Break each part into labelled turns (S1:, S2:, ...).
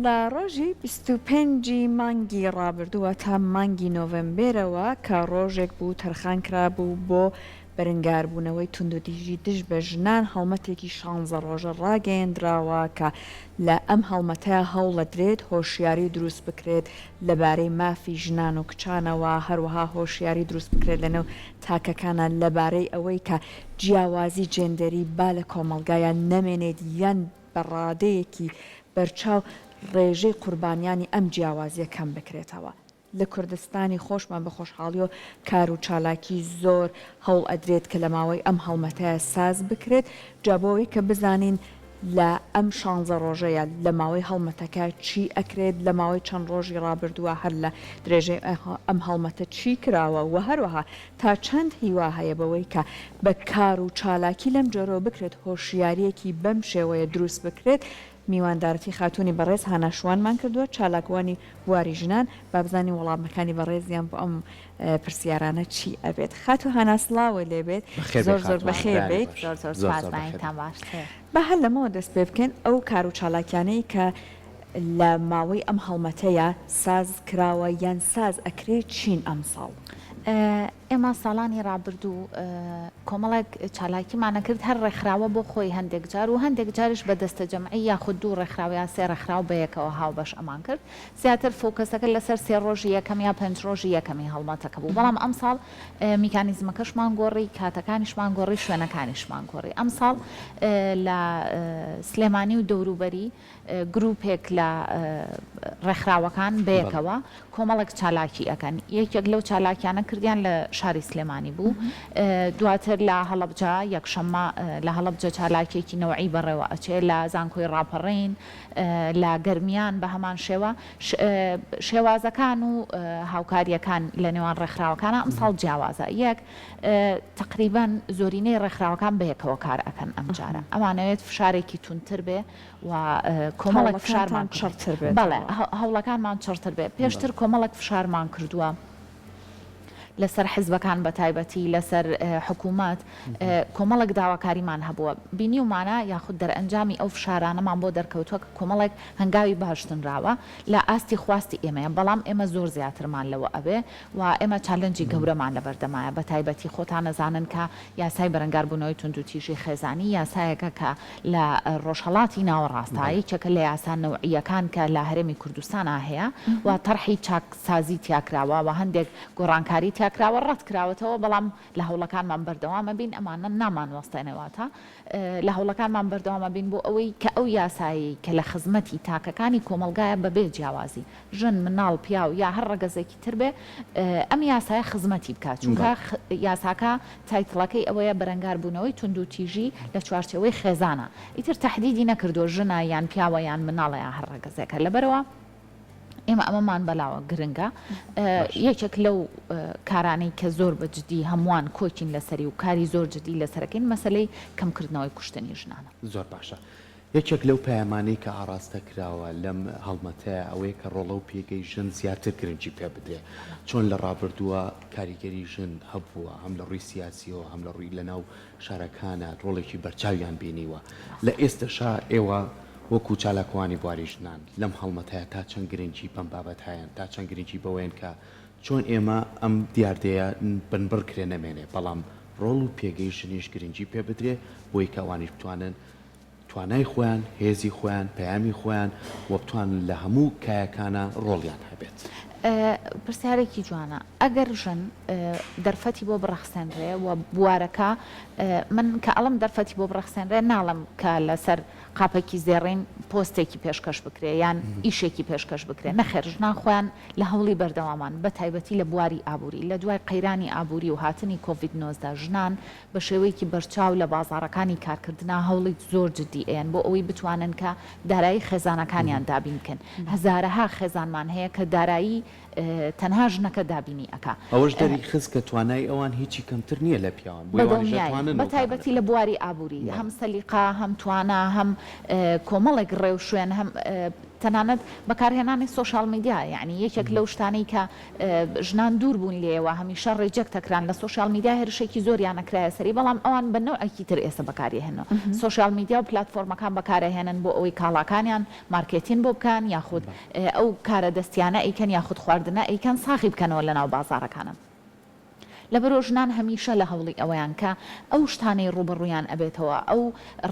S1: لە ڕۆژی 25 ی مانگی ڕابردووە تا مانگی نۆڤەمبێرەوە کە ڕۆژێک بوو تەرخان کرابوو بۆ بەرنگاربوونەوەی توندوتیژی دژ بە ژنان هەڵمەتێکی شانزە ڕۆژە ڕاگەیەندراوە کە لە ئەم هەڵمەتەیا هەوڵەدرێت هۆشیاری دروست بکرێت لەبارەی مافی ژنان و کچانەوە، هەروەها هۆشیاری دروست بکرێت لەنێو تاکەکانا لەبارەی ئەوەی کە جیاوازی جێندەری با لە کۆمەڵگایا نەمێنێت یان بە ڕادەیەکی بەرچاو ڕێژەی قوربانیانی ئەم جیاوازیە کەم بکرێتەوە. لە کوردستانی خۆشمان بە خۆشحاڵیەوە کار و چالاکی زۆر هەوڵ ئەدرێت کە لە ماوەی ئەم هەڵمەتەیا ساز بکرێت، جا بۆ ئەوەی کە بزانین لە ئەم شانزە ڕۆژەیا لە ماوەی هەڵمەتەکە چی ئەکرێت، لە ماوەی چەند ڕۆژی ڕابردووە هەر لە درێژەی ئەم هەڵمەتە چی کراوە و هەروەها تا چەند هیوا هەیە بەوەی کە بە کار و چالاکی لەم جۆرەوە بکرێت هۆشیارییەکی بەم شێوەیە دروست بکرێت، میواندارەتی خاتوونی بەڕێز هانا شوانمان کردووە، چالاکوانی بواری ژنان، با بزانین وەڵامەکانی بەڕێزیان بۆ ئەم پرسیارانە چی ئەبێت. خاتوو هانا سڵاوت لێ بێت،
S2: بەخێر بێی
S1: زۆر زۆر
S2: خاتوو هانا،
S1: بەخێر
S2: بەیانی
S1: بێیت.
S2: باش.
S3: زۆر زۆر
S2: زۆر
S3: سوپاس،
S2: زۆر بەخێر
S3: بەیانتان
S2: بێی.
S3: باشتر.
S1: با هەر لەمەوە دەست پێ بکەین، ئەو کار و چالاکیانەی کە لە ماوەی ئەم هەڵمەتەیا ساز کراوە یان ساز ئەکرێ چین ئەمساڵ؟
S3: ئێمە ساڵانی ڕابردوو کۆمەڵێک چالاکیمان ئەکرد، هەر ڕێکخراوە بۆ خۆی هەندێک جار و هەندێک جاریش بە دەستەجەمعی یاخود دوو ڕێکخراو یان سێ ڕێکخراو بەیەکەوە هاوبەش ئەمان کرد. زیاتر فۆکەسەکە لەسەر سێ ڕۆژی یەکەم یا پێنج ڕۆژی یەکەمی هەڵمەتەکە بوو، بەڵام ئەمساڵ میکانیزمەکەشمان گۆڕی، کاتەکانیشمان گۆڕی، شوێنەکانیشمان گۆڕی. ئەمساڵ لە سلێمانی و دەوروبەری گروپێک لە ڕێکخراوەکان بەیەکەوە کۆمەڵێک چالاکی ئەکەن، یەکێک لەو چالاکیانە کردیان لە شاری سلێمانی بوو، دواتر لە هەڵەبجە یەکشەممە لە هەڵەبجە چالاکیەکی نەوعی بەڕێوە ئەچێ، لە زانکۆی ڕاپەڕین، لە گەرمیان بە هەمان شێوە، شێوازەکان و هاوکارییەکان لە نێوان ڕێکخراوەکانا ئەمساڵ جیاوازە، یەک تەقریبەن زۆرینەی ڕێکخراوەکان بەیەکەوە کار ئەکەن ئەمجارە، ئەمانەوێت فشارێکی توندتر بێ و کۆمەڵێک فشارمان
S1: هەوڵەکانتان چڕتر بێتەوە.
S3: بەڵێ هەوڵەکانمان چڕتر بێ، پێشتر کۆمەڵێک فشارمان کردووە لەسەر حزبەکان بەتایبەتی لەسەر حکوومەت کۆمەڵێک داواکاریمان هەبووە بینیومانە یاخود دەرئەنجامی ئەو فشارانەمان بۆ دەرکەوتووە کە کۆمەڵێک هەنگاوی باش نراوە لە ئاستی خواستی ئێمەیە بەڵام ئێمە زۆر زیاترمان لەوە ئەوێ و ئێمە challenge ی گەورەمان لەبەردەمایە بەتایبەتی خۆتان ئەزانن کە یاسای بەرەنگاربوونەوەی توندوتیژی خێزانی یاسایەکە کە لە ڕۆژهەڵاتی ناوەڕاستە یەکێکە لە یاسا نەوعییەکان کە لە هەرێمی کوردستانا هەیە و تەرحی چاکسازی تیا کراوە و هەندێک گۆڕانکاری تیا کراوە ڕەت کراوەتەوە بەڵام لە هەوڵەکانمان بەردەوام ئەبین ئەمانە نامانوەستێنێ واتە لە هەوڵەکانمان بەردەوام ئەبین بۆ ئەوەی کە ئەو یاسایەی کە لە خزمەتی تاکەکانی کۆمەڵگایە بەبێ جیاوازی ژن، مناڵ، پیاو یا هەر ڕەگەزێکی تر بێ ئەم یاسایە خزمەتی بکات، چونکە یاساکە title ەکەی ئەوەیە بەرەنگاربوونەوەی توندوتیژی لە چوارچێوەی خێزانە، ئیتر تەحدیدی نەکردووە ژنە یان پیاوە یان مناڵە یان هەر ڕەگەزێکە، لەبەرئەوە ئێمە ئەمەمان بەلاوە گرنگە. یەکێک لەو کارانەی کە زۆر بە جدی هەمووان کۆکین لەسەری و کاری زۆر جدی لەسەرەکەین مەسەلەی کەمکردنەوەی کوشتنی ژنانە.
S2: زۆر باشە. یەکێک لەو پەیامانەی کە ئاڕاستە کراوە لەم هەڵمەتەیا ئەوەیە کە ڕۆڵە و پێگەی ژن زیاتر گرنگی پێ بدرێ. چۆن لە ڕابردووە کاریگەری ژن هەبووە هەم لە ڕووی سیاسیەوە هەم لە ڕووی لەناو شارەکانا ڕۆڵێکی بەرچاویان بینیوە. لە ئێستەشا ئێوە وەکوو چالاکوانی بواری ژنان لەم هەڵمەتەیا تا چەند گرنگی بەم بابەتایەن، تا چەند گرنگی بەوەیەن کە چۆن ئێمە ئەم دیاردەیە بنبڕ کرێ نەمێنێ بەڵام ڕۆڵ و پێگەی ژنیش گرنگی پێ بدرێ بۆی کە ئەوانیش بتوانن توانای خۆیان، هێزی خۆیان، پەیامی خۆیان و بتوانن لە هەموو کایەکانا ڕۆڵیان هەبێت.
S3: پرسیارێکی جوانە. ئەگەر ژن دەرفەتی بۆ بڕەخسێنرێ و بوارەکە، من کە ئەڵێم دەرفەتی بۆ بڕەخسێنرێ ناڵێم کە لەسەر قاپێکی زێڕین پۆستێکی پێشکەش بکرێ یان ئیشێکی پێشکەش بکرێ، نەخێر ژنان خۆیان لە هەوڵی بەردەوامان بە تایبەتی لە بواری ئابووری، لە دوای قەیرانی ئابووری و هاتنی کۆڤید 19 ژنان بە شێوەیەکی بەرچاو لە بازاڕەکانی کارکردنا هەوڵی زۆر جدی ئەیەن بۆ ئەوەی بتوانن کە دارایی خێزانەکانیان دابین بکەن. هەزارەها خێزانمان هەیە کە دارایی تەنها ژنەکە دابینی ئەکا.
S2: ئەوەش دەری خست کە توانای ئەوان هیچی کەمتر نییە لە پیاوان، بۆیە ئەوانیش
S3: بەدڵنیایی،
S2: ئەتوانن
S3: بە
S2: ئەو کارانە
S3: تایبەتی لە
S2: بکەن.
S3: بواری ئابووری، هەم سەلیقە، هەم توانا، هەم کۆمەڵێک ڕێوشوێن، هەم. تەنانەت بەکارهێنانی سۆشیال میدیا یەعنی یەکێک لەو شتانەی کە ژنان دوور بوون لێیەوە هەمیشە reject ئەکران لە سۆشیال میدیا هێرشێکی زۆریان ئەکرایە سەری بەڵام ئەوان بە نەوعێکی تر ئێستا بەکاریەهێنن سۆشیال میدیا و پلاتفۆرمەکان بەکارئەهێنن بۆ ئەوەی کاڵاکانیان مارکێتین بۆ بکەن یاخود ئەو کارە دەستیانە ئەیکەن یاخود خواردنە ئەیکەن ساغی بکەنەوە لەناو بازاڕەکانە. لەبەرئەوە ژنان هەمیشە لە هەوڵی ئەوەیان کە ئەو شتانەی ڕووبەڕوویان ئەبێتەوە، ئەو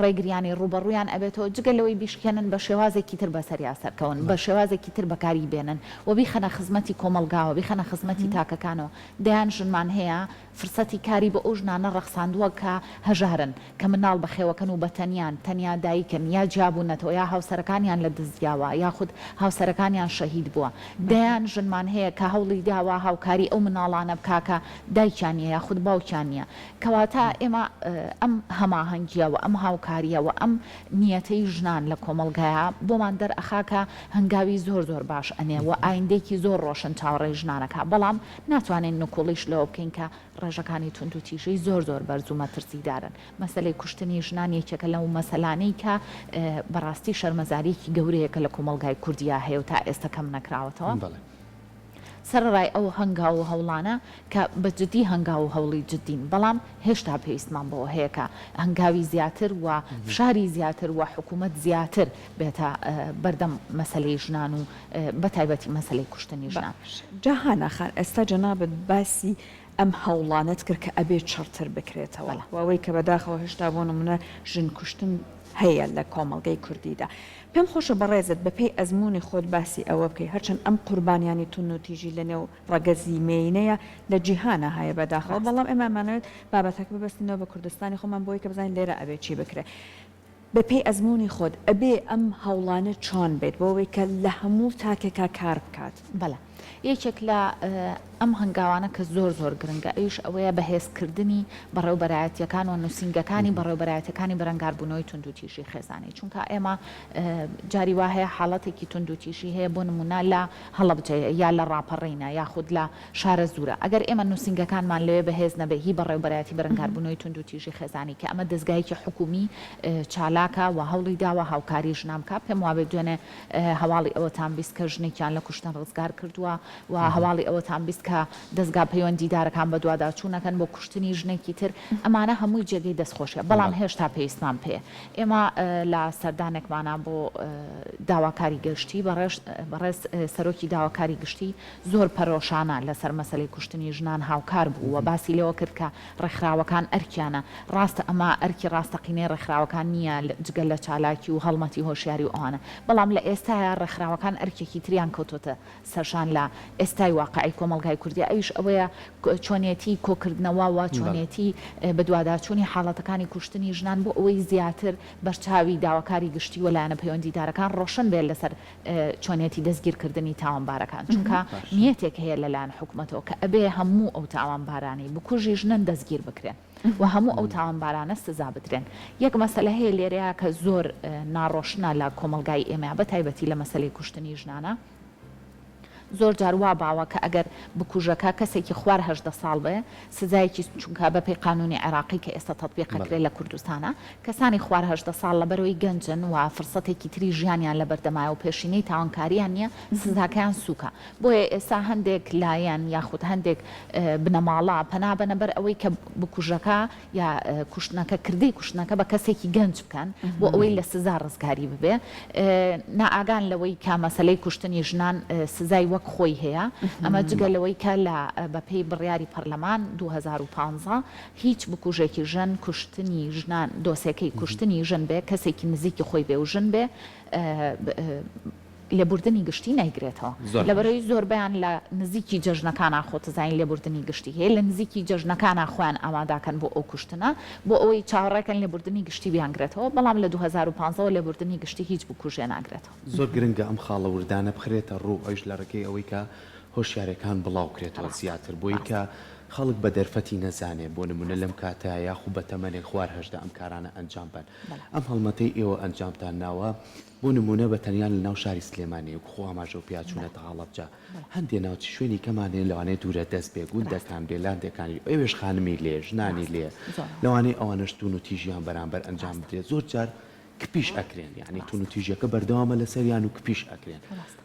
S3: ڕێگریانەی ڕووبەڕوویان ئەبێتەوە، جگە لەوەی بیشکێنن بە شێوازێکی تر بەسەریا سەرکەون، بە شێوازێکی تر بەکاری بێنن و بیخەنە خزمەتی کۆمەڵگاوە، بیخەنە خزمەتی تاکەکانەوە. دەیان ژنمان هەیە فرسەتی کاری بۆ ئەو ژنانە ڕەخساندووە کە هەژارن، کە منداڵ بەخێوەکەن و بەتەنیان، تەنیا دایکن، یا جیابوونەتەوە، یا هاوسەرەکانیان لە دەست یاوە، یاخود هاوسەرەکانیان شەهید بووە. دەیان ژنمان هەیە کە هەوڵی داوە هاوکاری ئەو منداڵانە بکا کە دایکیان نییە یاخود باوکیان نییە. کەواتە ئێمە ئەم هەماهەنگییە و ئەم هاوکارییە و ئەم نیەتەی ژنان لە کۆمەڵگایا بۆمان دەرئەخا کە هەنگاوی زۆر زۆر باش ئەنێ و ئایندەیەکی زۆر ڕۆشن چاوەڕێی ژنان ئەکا. بەڵام ناتوانین نکوڵیش لەوە بکەین کە ڕێژەکانی توندوتیژی زۆر زۆر بەرز و مەترسیدارن. مەسەلەی کوشتنی ژنان یەکێکە لەو مەسەلانەی کە بەڕاستی شەرمەزارییەکی گەورەیە کە لە کۆمەڵگای کوردیا هەیە و تا ئێستا کەم نەکراوەتەوە. سەرەڕای ئەو هەنگاو و هەوڵانە کە بە جدی هەنگاو و هەوڵی جدین، بەڵام هێشتا پێویستمان بەوە هەیە کە هەنگاوی زیاتر و فشاری زیاتر و حکوومەت زیاتر بێتە بەردەم مەسەلەی ژنان و بەتایبەتی مەسەلەی کوشتنی ژنان.
S1: باشە جا هانا خان ئێستا جەنابت باسی ئەم هەوڵانەت کرد کە ئەبێ چڕتر بکرێتەوە و ئەوەی کە بەداخەوە هێشتا بۆ نمونە ژن کوشتن هەیە لە کۆمەڵگەی کوردیدا. پێم خۆشە بەڕێزت بە پێی ئەزموونی خۆت باسی ئەوە بکەی هەرچەند ئەم قوربانیانی توندوتیژی لە نێو ڕەگەزی مێینەیە لە جیهانا هەیە بەداخەوە بەڵام ئێمە ئەمانەوێت بابەتەکە ببەستینەوە بە کوردستانی خۆمان بۆی کە بزانین لێرە ئەبێ چی بکرێ. بە پێی ئەزموونی خۆت ئەبێ ئەم هەوڵانە چۆن بێت بۆ ئەوەی کە لە هەموو تاکێکا کار بکات؟
S3: بەڵێ. یەکێک لە ئەم هەنگاوانە کە زۆر زۆر گرنگە ئەویش ئەوەیە بەهێزکردنی بەڕێوبەرایەتییەکان و نووسینگەکانی بەڕێوبەرایەتییەکانی بەرەنگاربوونەوەی توندوتیژی خێزانی چونکە ئێمە جاری وا هەیە حاڵەتێکی توندوتیژی هەیە بۆ نموونە لە هەڵەبجەیە یا لە ڕاپەڕینە یاخود لە شارەزوورە. ئەگەر ئێمە نووسینگەکانمان لەوێ بەهێز نەبێ، هی بەڕێوبەرایەتی بەرەنگاربوونەوەی توندوتیژی خێزانی کە ئەمە دەزگایەکی حکوومی چالاکە و هەوڵی داوە هاوکاری ژنان بکا، پێم وابێ دوێنێ هەواڵی ئەوەتان بیست کە ژنێکیان لە کوشتن ڕزگار کردووە و هەواڵی ئەوەتان بیست کە دەزگا پەیوەندیدارەکان بەدواداچوون ئەکەن بۆ کوشتنی ژنێکی تر. ئەمانە هەمووی جێگەی دەستخۆشیە، بەڵام هێشتا پێویستمان پێیە. ئێمە لە سەردانێکمانا بۆ داواکاری گشتی، بەڕێز سەرۆکی داواکاری گشتی زۆر پەرۆشانە لەسەر مەسەلەی کوشتنی ژنان هاوکار بوو و باسی لەوە کرد کە ڕێکخراوەکان ئەرکیانە، ڕاستە ئەمە ئەرکی ڕاستەقینەی ڕێکخراوەکان نییە جگە لە چالاکی و هەڵمەتی هۆشیاری و ئەوانە، بەڵام لە ئێستایا ڕێکخراوەکان ئەرکێکی تریان کەوتۆتە سەرشان لە ئێستای واقعی کۆمەڵگای کوردیا ئەویش ئەوەیە چۆنێتی کۆکردنەوە و چۆنێتی بەدواداچوونی حاڵەتەکانی کوشتنی ژنان بۆ ئەوەی زیاتر بەرچاوی داواکاری گشتی و لایەنە پەیوەندیدارەکان ڕۆشن بێت لەسەر چۆنیەتی دەستگیرکردنی تاوانبارەکان چونکە نیەتێک هەیە لەلایەن حکومەتەوە کە ئەبێ هەموو ئەو تاوانبارانەی بکوژی ژنن دەستگیر بکرێن و هەموو ئەو تاوانبارانە سزا بدرێن یەک مەسەلە هەیە لێرەیا کە زۆر ناڕۆشنە لە کۆمەڵگای ئێمەیا بە تایبەتی لە مەسەلەی کوشتنی ژنانە زۆر جار وا باوە کە ئەگەر بکوژەکە کەسێکی خوار 18 ساڵ بێ سزایەکی چونکە بەپێی قانونی عێراقی کە ئێستا تەتبیق ئەکرێ لە کوردستانا کەسانی خوار 18 ساڵ لەبەرئەوەی گەنجن و فرسەتێکی تری ژیانیان لەبەردەمایە و پێشینەی تاوانکاریان نیە سزاکەیان سوکە بۆیە ئێستا هەندێک لایەن یاخود هەندێک بنەماڵە پەنا بەنە بەر ئەوەی کە بکوژەکە یا کوشتنەکە کردەی کوشتنەکە بە کەسێکی گەنج بکەن بۆ ئەوەی لە سزا ڕزگاری ببێ نائاگان لەوەی کە مەسەلەی کوشتنی ژنان سزای وەک خۆی هەیە ئەمە جگە لەوەی کە لە بەپێی بڕیاری پەرلەمان 2015 هیچ بکوژێکی ژن کوشتنی ژنان دۆسێکەی کوشتنی ژن بێ کەسێکی نزیکی خۆی بێ و ژن بێ لێبوردنی گشتی نایگرێتەوە لەبەرئەوەی زۆربەیان لە نزیکی جەژنەکانا خۆتەزانین لێبوردنی گشتی هەیە لە نزیکی جەژنەکانا خۆیان ئاماداکەن بۆ ئەو کوشتنە بۆ ئەوەی چاوەڕێکەن لێبوردنی گشتی بیانگرێتەوە بەڵام لە 2015 وە لێبوردنی گشتی هیچ بکوژێ ناگرێتەوە.
S2: زۆر گرنگە ئەم خاڵە وردانە بخرێتە ڕوو ئەویش لە ڕێگەی ئەوەی کە هۆشیارەکان بڵاو کرێتەوە زیاتر بۆی کە خەڵک بە دەرفەتی نەزانێ بۆ نمونە لەم کاتە یاخو بە تەمەنێک خوار 18 ئەم کارانە ئەنجام بەن ئەم هەڵمەتەی ئێوە ئەنجامتان ناوە بۆ نموونە بە تەنیا لە ناو شاری سلێمانی وەک خۆ ئاماژەو پیا چوونەتە هەڵەبجە هەندێ ناوچ شوێنی کەمان هەیە لەوانەیە دوورە دەست بێ گوندەکان بێ لاندەکانی ئەوێش خانمی لێ ژنانی لێ لەوانەیە ئەوانەش توون و تیژیان بەرامبەر ئەنجام بدرێت زۆر جار. کپیش ئەکرێن یانی توندوتیژیەکە بەردەوامە لەسەریان و کپیش ئەکرێن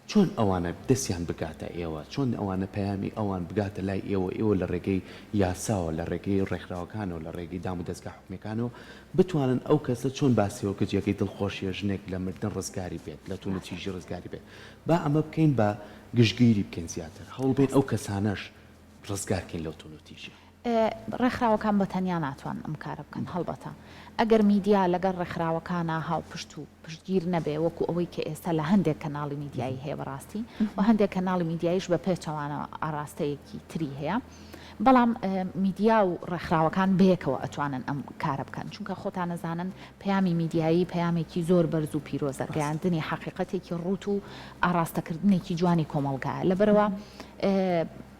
S2: چۆن ئەوانە دەستیان بگاتە ئێوە چۆن ئەوانە پەیامی ئەوان بگاتە لای ئێوە ئێوە لە ڕێگەی یاساوە لە ڕێگەی ڕێکخراوەکانەوە لە ڕێگەی دام و دەزگا حکومیەکانەوە بتوانن ئەو کەسە چۆن باسیەوە کە جێگەی دڵخۆشیە ژنێک لە مردن ڕزگاری بێت لە توندوتیژی ڕزگاری بێت با ئەمە بکەین بە گشتگیری بکەین زیاتر هەوڵبەین ئەو کەسانەش ڕزگار کەین لەو توندوتیژیە.
S3: ڕێکخراوەکان بە تەنیا ناتوانن ئەم کارە بکەن، هەڵبەتە ئەگەر میدیا لەگەڵ ڕێکخراوەکانا هاوپشت و پشتگیر نەبێ وەکو ئەوەی کە ئێستا لە هەندێک کەناڵی میدیایی هەیە بەڕاستی و هەندێک کەناڵی میدیاییش بە پێچەوانەوە ئاڕاستەیەکی تری هەیە بەڵام میدیا و ڕێکخراوەکان بەیەکەوە ئەتوانن ئەم کارە بکەن چونکە خۆتان ئەزانن پەیامی میدیایی پەیامێکی زۆر بەرز و پیرۆزە گەیاندنی حەقیقەتێکی ڕووت و ئاڕاستەکردنێکی جوانی کۆمەڵگایە لەبەرئەوە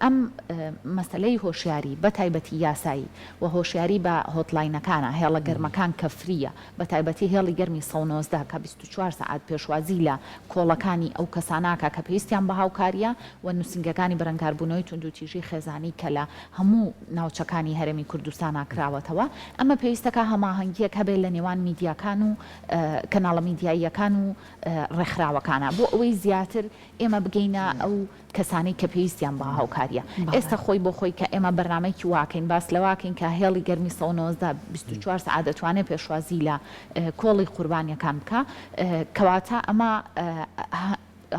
S3: ئەم مەسەلەی هۆشیاری بە تایبەتی یاسایی و هۆشیاری بە هۆتلاینەکانە، هێڵە گەرمەکان کە فرییە، بە تایبەتی هێڵی گەرمی 119 کە 24 سەعات پێشوازی لە کۆڵەکانی ئەو کەسانە ئەکا کە پێویستیان بە هاوکارییە و نووسینگەکانی بەرەنگاربوونەوەی توندوتیژی خێزانی کە لە هەموو ناوچەکانی هەرێمی کوردستانا کراوەتەوە. ئەمە پێویستەکا هەماهەنگییەک هەبێ لە نێوان میدیاکان و کەناڵە میدیاییەکان و ڕێکخراوەکانا بۆ ئەوەی زیاتر ئێمە بگەینە ئەو کەسانەی کە پێویستیان بە هاوکاریە. ئێستا خۆی بۆ خۆی کە ئێمە بەرنامەیەکی واکەین باس لەوەکەین کە هێڵی گەرمی 119 24 سەعات دەتوانێت پێشوازی لە کۆڵی قوربانیەکان بکا کەواتە ئەمە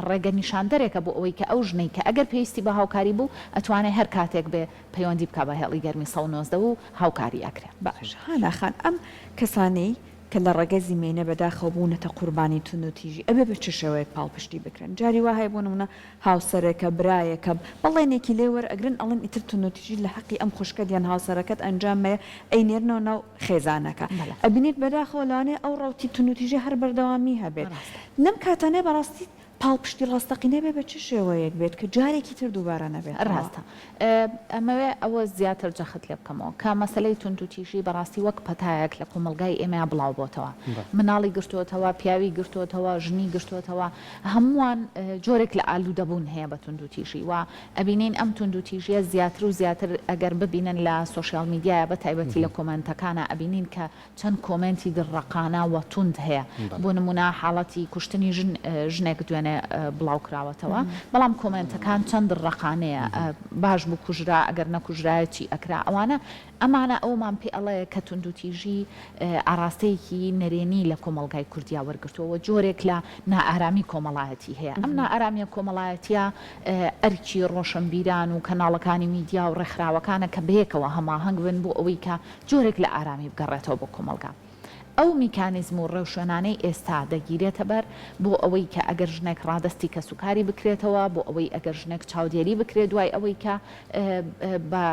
S3: ڕێگە نیشاندەرێکە بۆ ئەوەی کە ئەو ژنەی کە ئەگەر پێویستی بە هاوکاری بوو ئەتوانێ هەر کاتێک بێ پەیوەندی بکا بە هێڵی گەرمی 119 و هاوکاری ئەکرێ.
S1: باشە هانا خان ئەم کەسانەی کە لە ڕەگەزی مێینە بەداخەوە بوونەتە قوربانی توندوتیژی ئەبێ بە چ شێوەیەک پاڵپشتی بکرێن؟ جاری وا هەیە بۆ نموونە هاوسەرێکە، برایەکە، بەڵێنێکی لێ وەرئەگرن ئەڵێن ئیتر توندوتیژی لە حەقی ئەم خوشکەت یان هاوسەرەکەت ئەنجام مەیە ئەینێرنەوە ناو خێزانەکە ئەبینیت بەداخەوە لەوانەیە ئەو ڕەوتی توندوتیژی هەر بەردەوامی هەبێت لەم کاتانەی بەڕاستی پاڵپشتی ڕاستەقینە بێ بە چ شێوەیەک بێت کە جارێکی تر دووبارە نەبێتەوە؟
S3: ڕاستە. ئەمەوێ ئەوە زیاتر جەخت لێ بکەمەوە کە مەسەلەی توندوتیژی بەڕاستی وەک پەتایەک لە کۆمەڵگای ئێمەیا بڵاو بۆتەوە. مناڵی گرتۆتەوە، پیاوی گرتۆتەوە، ژنی گرتۆتەوە، هەمووان جۆرێک لە ئالوودەبوون هەیە بە توندوتیژی و ئەبینین ئەم توندوتیژیە زیاتر و زیاتر ئەگەر ببینن لە سۆشیال میدیایا بە تایبەتی لە کۆمێنتەکانا ئەبینین کە چەند کۆمێنتی دڵڕەقانە و توند هەیە بۆ نمونە حاڵەتی کوشتنی ژن ژنێک دوێنێ بڵاو کراوەتەوە بەڵام کۆمێنتەکان چەند دڵڕەقانەیە باش بوو کوژرا ئەگەر نەکوژرایە چی ئەکرا ئەوانە ئەمانە ئەومان پێ ئەڵێ کە توندوتیژی ئاڕاستەیەکی نەرێنی لە کۆمەڵگای کوردیا وەرگرتووە و جۆرێک لە نائارامی کۆمەڵایەتی هەیە ئەم نائارامیە کۆمەڵایەتیە ئەرکی ڕۆشنبیران و کەناڵەکانی میدیا و ڕێکخراوەکانە کە بەیەکەوە هەماهەنگ بن بۆ ئەوەی کە جۆرێک لە ئارامی بگەڕێتەوە بۆ کۆمەڵگا. ئەو میکانیزم و ڕێوشوێنانەی ئێستا دەگیرێتە بەر بۆ ئەوەی کە ئەگەر ژنێک ڕادەستی کەسوکاری بکرێتەوە، بۆ ئەوەی ئەگەر ژنێک چاودێری بکرێت دوای ئەوەی کە بە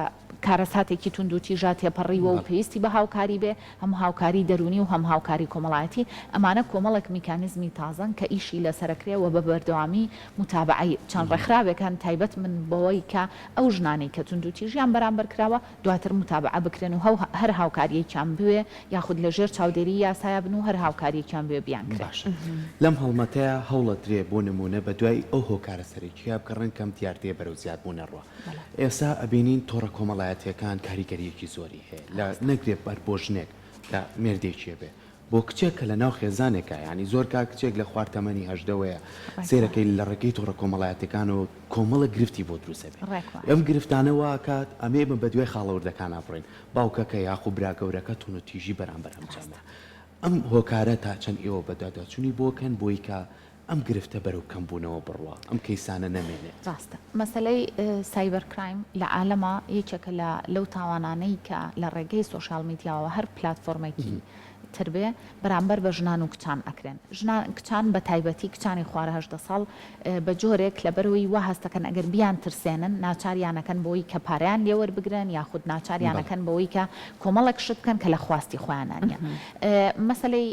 S3: کارەساتێکی توندوتیژا تێپەڕیوە و پێویستی بە هاوکاری بێ، هەم هاوکاری دەروونی و هەم هاوکاری کۆمەڵایەتی، ئەمانە کۆمەڵێک میکانیزمی تازەن کە ئیشی لەسەرەکرێ و بە بەردەوامی موتابەعەی چەند ڕێکخراوێک هەن تایبەت من بەوەی کە ئەو ژنانەی کە توندوتیژیان بەرامبەر کراوە دواتر موتابەعە بکرێن و هەر هاوکارییەکیان بوێ یاخود لە ژێر چاودێریی یاسایا بن و هەر هاوکارییەکیان بوێ بیانکرێ.
S2: باشە لەم هەڵمەتەیا هەوڵەدرێ بۆ نموونە بە دوای ئەو هۆکارە سەرەکییە بگەڕێن کە ئەم دیاردەیە بەرەو زیادبوون ئەڕوا. ئێستا ئەبینین تۆڕە کۆمەڵایەتییەکان کاریگەرییەکی زۆری هەیە لە نەگرێ هەر بۆ ژنێک کە مێردێکی هەبێ بۆ کچێک کە لە ناو خێزانێکا یانی زۆر کات کچێک لە خوار تەمەنی هەژدەوەیە سەیرەکەی لە ڕێگەی تۆڕە کۆمەڵایەتیەکانەوە کۆمەڵێک گرفتی بۆ دروست ئەبێ ئەم گرفتانە وا ئەکات ئەمە ئێمە بە دوای خاڵە وردەکانا بڕۆین باوکەکە یاخو برا گەورەکە توندوتیژی بەرامبەر ئەم چەندە ئەم هۆکارە تا چەند ئێوە بەدواداچونی بۆ کەن بۆی کە ئەم گرفتە بەرەو کەم بوونەوە بڕوا ئەم کەیسانە نەمێنێت.
S3: ڕاستە مەسەلەی cyber crime لە عالەما یەکێکە لە لەو تاوانانەی کە لە ڕێگەی سۆشیال میدیاوە هەر پلاتفۆرمێکی تر بێ بەرامبەر بە ژنان و کچان ئەکرێن ژنان کچان بە تایبەتی کچانی خوار 18 ساڵ بە جۆرێک لەبەرئەوەی وا هەستەکەن ئەگەر بیان ترسێنن ناچاریانەکەن بەوەی کە پارەیان لێ وەربگرن یاخود ناچاریانەکەن بەوەی کە کۆمەڵێک شت بکەن کە لە خواستی خۆیانا نیە مەسەلەی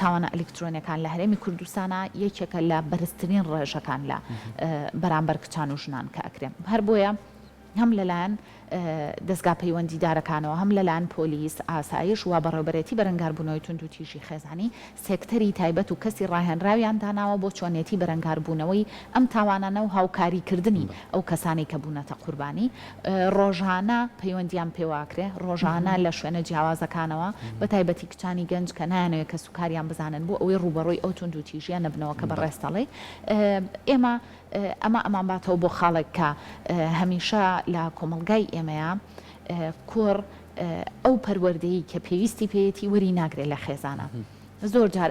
S3: تاوانە ئەلیکترۆنیەکان لە هەرێمی کوردستانا یەکێکە لە بەرزترین ڕێژەکان لە بەرامبەر کچان و ژنان کە ئەکرێن هەر بۆیە هەم لەلایەن. دەزگا پەیوەندیدارەکانەوە هەم لەلایەن پۆلیس، ئاسایش و بەڕێوبەرێتی بەرەنگاربوونەوەی توندوتیژی خێزانی سێکتەری تایبەت و کەسی ڕاهێنراویان داناوە بۆ چۆنێتی بەرەنگاربوونەوەی ئەم تاوانانە و هاوکاریکردنی ئەو کەسانەی کە بوونەتە قوربانی. ڕۆژانە پەیوەندیان پێوەئەکرێ، ڕۆژانە لە شوێنە جیاوازەکانەوە، بەتایبەتی کچانی گەنج کە نایانەوێ کەسوکاریان بزانن بۆ ئەوەی ڕووبەڕووی ئەو توندوتیژییە نەبنەوە کە بەڕێزت ئەڵێی. ئێمە ئەمە ئەمانباتەوە بۆ خاڵێک کە هەمیشە لە کۆمەڵگای ئێمەیا کوڕ ئەو پەروەردەیەی کە پێویستی پێیەتی وەری ناگرێ لە خێزانە. زۆر جار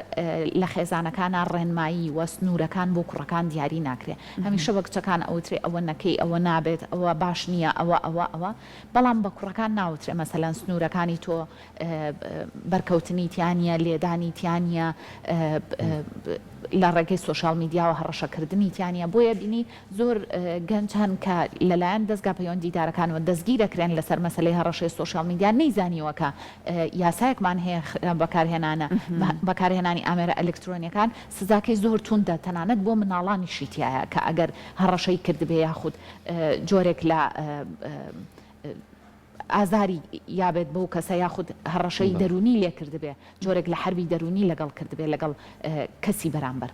S3: لە خێزانەکانا ڕێنمایی و سنوورەکان بۆ کوڕەکان دیاری ناکرێ. هەمیشە بە کچەکان ئەوترێ ئەوە نەکەی، ئەوە نابێت، ئەوە باش نییە، ئەوە ئەوە ئەوە. بەڵام بە کوڕەکان ناوترێ مەسەلەن سنوورەکانی تۆ بەرکەوتنی تیا نییە، لێدانی تیا نییە، لە ڕێگەی سۆشیال میدیاوە هەڕەشەکردنی تیا نییە. بۆیە بینی زۆر گەنج هەن کە لەلایەن دەزگا پەیوەندیدارەکانەوە دەستگیرەکرێن لەسەر مەسەلەی هەڕەشەی سۆشیال میدیا، نەیزانیوە کە یاسایەکمان هەیە بەکارهێنانە بەکارهێنانی ئامێرە ئەلکترۆنیەکان سزاکەی زۆر توندە تەنانەت بۆ مناڵانیشی تیایە کە ئەگەر هەڕەشەی کردبێ یاخود جۆرێک لە ئازاری یابێت بەو کەسە یاخود هەڕەشەی دەروونی لێ کردبێ، جۆرێک لە حەربی دەروونی لەگەڵ کردبێ لەگەڵ کەسی بەرامبەر.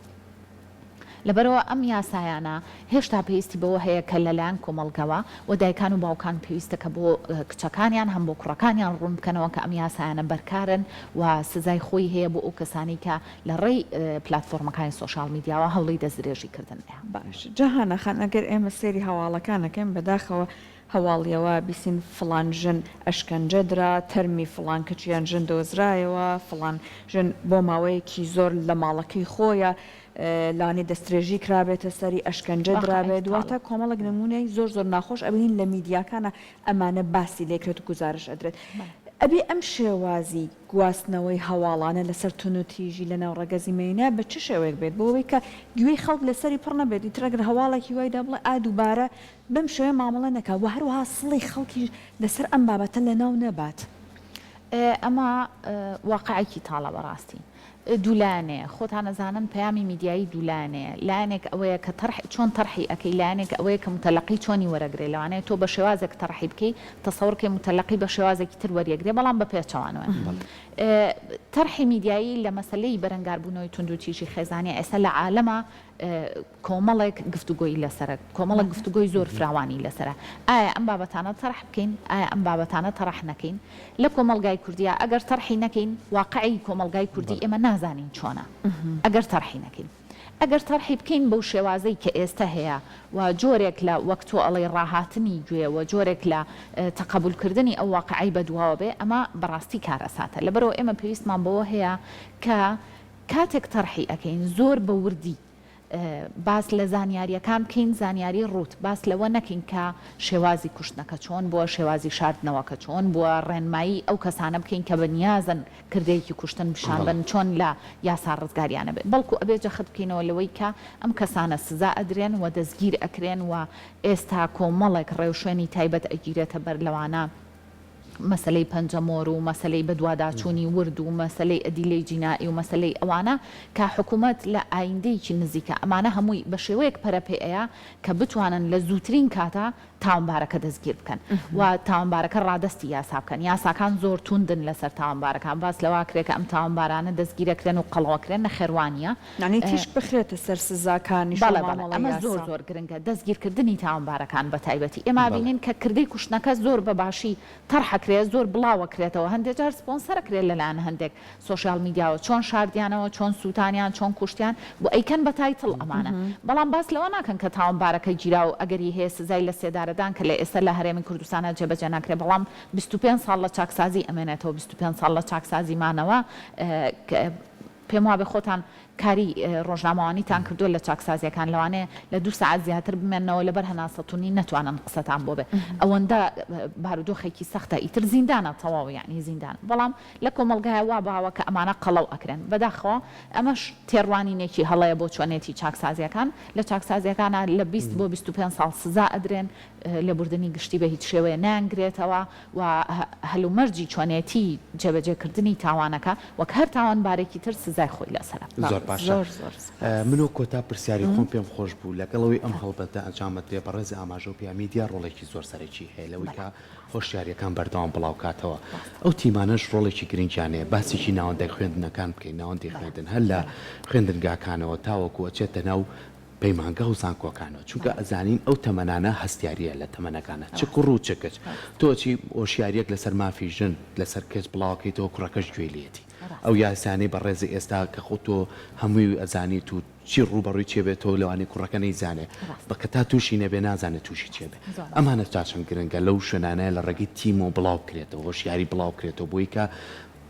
S3: لەبەرئەوە ئەم یاسایانە هێشتا پێویستی بەوە هەیە کە لەلایەن کۆمەڵگەوە و دایکان و باوکان پێویستە کە بۆ کچەکانیان هەم بۆ کوڕەکانیان ڕوون بکەنەوە کە ئەم یاسایانە بەرکارن و سزای خۆی هەیە بۆ ئەو کەسانەی کە لە ڕێی پلاتفۆرمەکانی سۆشیال میدیاوە هەوڵی دەستدرێژی کردن ئەیان.
S1: باش جەهانە خان ئەگەر ئێمە سەیری هەواڵەکان ئەکەین بەداخەوە هەواڵیەوە بیسین فڵان ژن ئەشکەنجە درا، تەرمی فڵان کچ یان ژن دۆزرایەوە، فڵان ژن بۆ ماوەیەکی زۆر لە ماڵەکەی خۆیا لانی دەسترێژی کرابێتە سەری، ئەشکەنجە درابێت، واتە کۆمەڵێک نموونەی زۆر زۆر ناخۆش ئەبینین لە میدیاکانا ئەمانە باسی لێکرێت و گوزارش ئەدرێت. ئەبێ ئەم شێوازی گواستنەوەی هەواڵانە لەسەر توندوتیژی لەناو ڕەگەزی مێینە بە چ شێوەیەک بێت بۆ ئەوەی کە گوێی خەڵک لەسەری پڕ نەبێت ئیتر ئەگەر هەواڵێکی وای دا بڵێ ئا دووبارە بەم شێوەیە مامەڵە نەکات و هەروەها سڵی خەڵکیش لەسەر ئەم بابەتە لەناو نەبات.
S3: ئەمە واقعێکی تاڵە بەڕاستی. دوولایەنەیە. خۆتان ئەزانن پەیامی میدیایی دوولایەنەیە. لایەنێک ئەوەیە کە تەرح چۆن تەرحی ئەکەی، لایەنێک ئەوەیە کە موتەلەقی چۆنی وەرەگرێ. لەوانەیە تۆ بە شێوازێک تەرحی بکەی، تەسەوڕ کەی موتەلەقی بە شێوازێکی تر وەریەگرێ، بەڵام بە پێچەوانەوەیە. تەرحی میدیایی لە مەسەلەی بەرەنگاربوونەوەی توندوتیژی خێزانی ئێستا لە عالەما کۆمەڵێک گفتوگۆی لەسەرە، کۆمەڵێک گفتوگۆی زۆر فراوانی لەسەرە، ئایا ئەم بابەتانە تەرح بکەین، ئایا ئەم بابەتانە تەرح نەکەین؟ لە کۆمەڵگای کوردیا ئەگەر تەرحی نەکەین، واقعی کۆمەڵگای کوردی ئێمە نازانین چۆنە، ئەگەر تەرحی نەکەین. ئەگەر تەرحی بکەین بەو شێوازەی کە ئێستە هەیە و جۆرێک لە وەک تۆ ئەڵێی ڕاهاتنی گوێ و جۆرێک لە تەقەبولکردنی ئەو واقعەی بەدواوە بێ، ئەمە بەڕاستی کارەساتە. لەبەرئەوە ئێمە پێویستمان بەوە هەیە کە کاتێک تەرحی ئەکەین زۆر بە وردی باس لە زانیاریەکان بکەین زانیاری ڕووت باس لەوە نەکەین کە شێوازی کوشتنەکە چۆن بووە شێوازی شاردنەوەکە چۆن بووە ڕێنمایی ئەو کەسانە بکەین کە بە نیازن کردەیەکی کوشتن پیشان بەن چۆن لە یاسا ڕزگاریان ئەبێت بەڵکو ئەبێ جەخت بکەینەوە لەوەی کە ئەم کەسانە سزا ئەدرێن و دەستگیر ئەکرێن و ئێستا کۆمەڵێک ڕێوشوێنی تایبەت ئەگیرێتە بەر لەوانە مەسەلەی پەنجەمۆر و مەسەلەی بەدواداچوونی ورد و مەسەلەی ئەدیلەی جینائی و مەسەلەی ئەوانە کە حکوومەت لە ئایندەیەکی نزیکا ئەمانە هەمووی بە شێوەیەک پەرە پێ ئەیا کە بتوانن لە زووترین کاتا تاوانبارەکە دەستگیر بکەن و تاوانبارەکە ڕادەستی یاسا بکەن. یاساکان زۆر توندن لەسەر تاوانبارەکان باس لەوە ئەکرێ کە ئەم تاوانبارانە دەستگیرەکرێن و قەڵەوەکرێن نەخێر وانییە.
S1: یانی تیشک بخرێتە سەر سزاکانیش و
S3: بەڵێ بەڵێ
S1: مامەڵەی
S3: ئەمە زۆر
S1: یاسا.
S3: زۆر گرنگە دەستگیرکردنی تاوانبارەکان بە تایبەتی ئێمە ئەبینین کە کردەی کوشتنەکە زۆر بە باشی تەرح ئەکرێ زۆر بڵاو ئەکرێتەوە هەندێ جار سپۆنسەر ئەکرێ لەلایەن هەندێک سۆشیال میدیاوە چۆن شاردیانەوە چۆن سوتانیان چۆن کوشتیان بۆ ئەیکەن بە title ئەمانە بەڵام باس لەوە ناکەن کە تاوانبارەکە گیرا و ئەگەری هەیە سزای لە سێدارەدان کە لە ئێستا لە هەرێمی کوردستانا جێبەجێ ناکرێ بەڵام 25 ساڵ لە چاکسازی ئەمێنێتەوە 25 ساڵ لە چاکسازی مانەوە پێم وابێ خۆتان کاری ڕۆژنامەوانیتان کردووە لە چاکسازیەکان لەوانەیە لە دوو سەعات زیاتر بمێننەوە لەبەر هەناسەتونی نەتوانن قسەتان بۆ بێ ئەوەندە بارودۆخێکی سەختە ئیتر زیندانە تەواو یەعنی زیندان بەڵام لە کۆمەڵگایە وا باوە کە ئەمانە قەڵەو ئەکرێن بەداخەوە ئەمەش تێڕوانینێکی هەڵەیە بۆ چۆنێتی چاکسازیەکان لە چاکسازیەکانا لە 20 بۆ 25 ساڵ سزا ئەدرێن لێبوردنی گشتی بە هیچ شێوەیە نایانگرێتەوە و هەلومەرجی چۆنێتی جێبەجێکردنی تاوانەکە وەک هەر تاوانبارێکی تر سزای خۆی لەسەرە.
S2: زۆر. زۆر باشە.
S1: زۆر زۆر سوپاس.
S2: من وەک کۆتا پرسیاری خۆم پێم خۆش بوو لەگەڵ ئەوەی ئەم هەڵبەتە ئەنجام ئەدرێ بەڕێز ئاماژە و پێیا میدیا ڕۆڵێکی زۆر سەرەکی هەیە لەوەی کە هۆشیاریەکان بەردەوام بڵاو کاتەوە ئەو تیمانەش ڕۆڵێکی گرنگیان هەیە باسێکی ناوەندە خوێندنەکان بکەین ناوەندی خوێندن هەر لە خوێندنگاکانەوە تاوەکو ئەچێتە ناو پەیمانگا و زانکۆکانەوە چونکە ئەزانین ئەو تەمەنانە هەستیاریە لە تەمەنەکانە چ کوڕ و چ کچ تۆ ئەچی هۆشیاریەک لەسەر مافی ژن لەسەر کچ بڵاوەکەیتەوە کوڕەکەش گوێی لێیەتی ئەو یاسانەی بەڕێزی ئێستا کە خۆ تۆ هەمووی ئەزانیت و چی ڕووبەڕووی چێ بێتەوە لەوانەیە کوڕەکە نەیزانێ بە کە تا تووشی نەبێ نازانێ تووشی چێ بێ ئەمانە تا چەند گرنگە لەو شوێنانەیە لە ڕێگەی تیمەوە بڵاو بکرێتەوە هۆشیاری بڵاو بکرێتەوە بۆی کە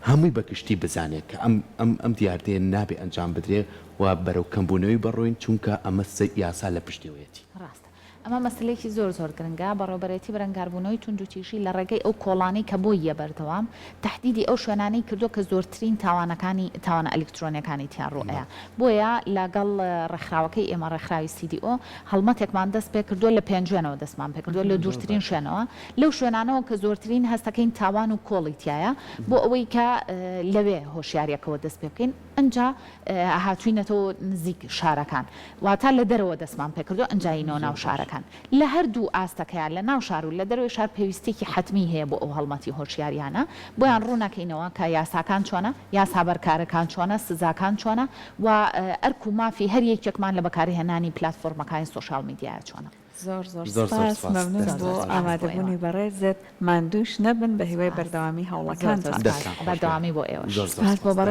S2: هەمووی بە گشتی بزانێ کە ئەم ئەم ئەم دیاردەیە نابێ ئەنجام بدرێ و بەرەو کەمبوونەوەی بڕۆین چونکە ئەمە یاسا لە پشتیەوەیەتی.
S3: ڕاستە. ئەمە مەسەلەیەکی زۆر زۆر گرنگە، بەڕێوەبەرێتی بەرەنگاربوونەوەی توندوتیژی لە ڕێگەی ئەو کۆڵانەی کە بۆی یە بەردەوام تەحدیدی ئەو شوێنانەی کردووە کە زۆرترین تاوانەکانی تاوانە ئەلیکترۆنیەکانی تیا ڕووئەیا بۆیە لەگەڵ ڕێکخراوەکەی ئێمە ڕێکخراوی CDO هەڵمەتێکمان دەست پێکردووە لە پێنجوێنەوە دەستمان پێکردووە لە دوورترین شوێنەوە لەو شوێنانەوە کە زۆرترین هەستەکەین تاوان و کۆڵی تیایە بۆ ئەوەی کە لەوێ هۆشیاریەکەوە دەست پێ بکەین ئنجا هاتوینەتەوە نزیک شارەکان واتا لە دەرەوە دەستمان پێکردوە ئنجا یینەوە ناو شارەکان لە هەردوو ئاستەکەیا لە ناو شار و لە دەرەوەی شار پێویستیەکی حەتمی هەیە بۆ ئەو هەڵمەتی هۆشیاریانە بۆیان ڕوونەکەینەوە کە یاساکان چۆنە یاسا بەرکارەکان چۆنە سزاکان چۆنە و ئەرک و مافی هەر یەکێکمان لە بەکارهێنانی پلاتفۆرمەکانی سۆشیال میدیایا چۆنە.
S1: زۆر زۆر
S2: زۆر زۆر
S1: سوپاس
S2: سوپاس
S1: مەمنون
S2: دەستتان
S1: بۆ
S2: خۆش بێت.
S1: ئامادەبوونی بەڕێزت ماندووش نەبن بەهیوای بەردەوامی
S3: زۆر
S1: هەوڵەکانتان.
S3: زۆر
S2: دەستتان
S3: سوپاس
S2: خۆش بێت
S3: بەردەوامی بۆ ئێوەش.
S2: زۆر زۆر
S1: سوپاس بۆ
S2: سوپاس
S1: بەڕێز.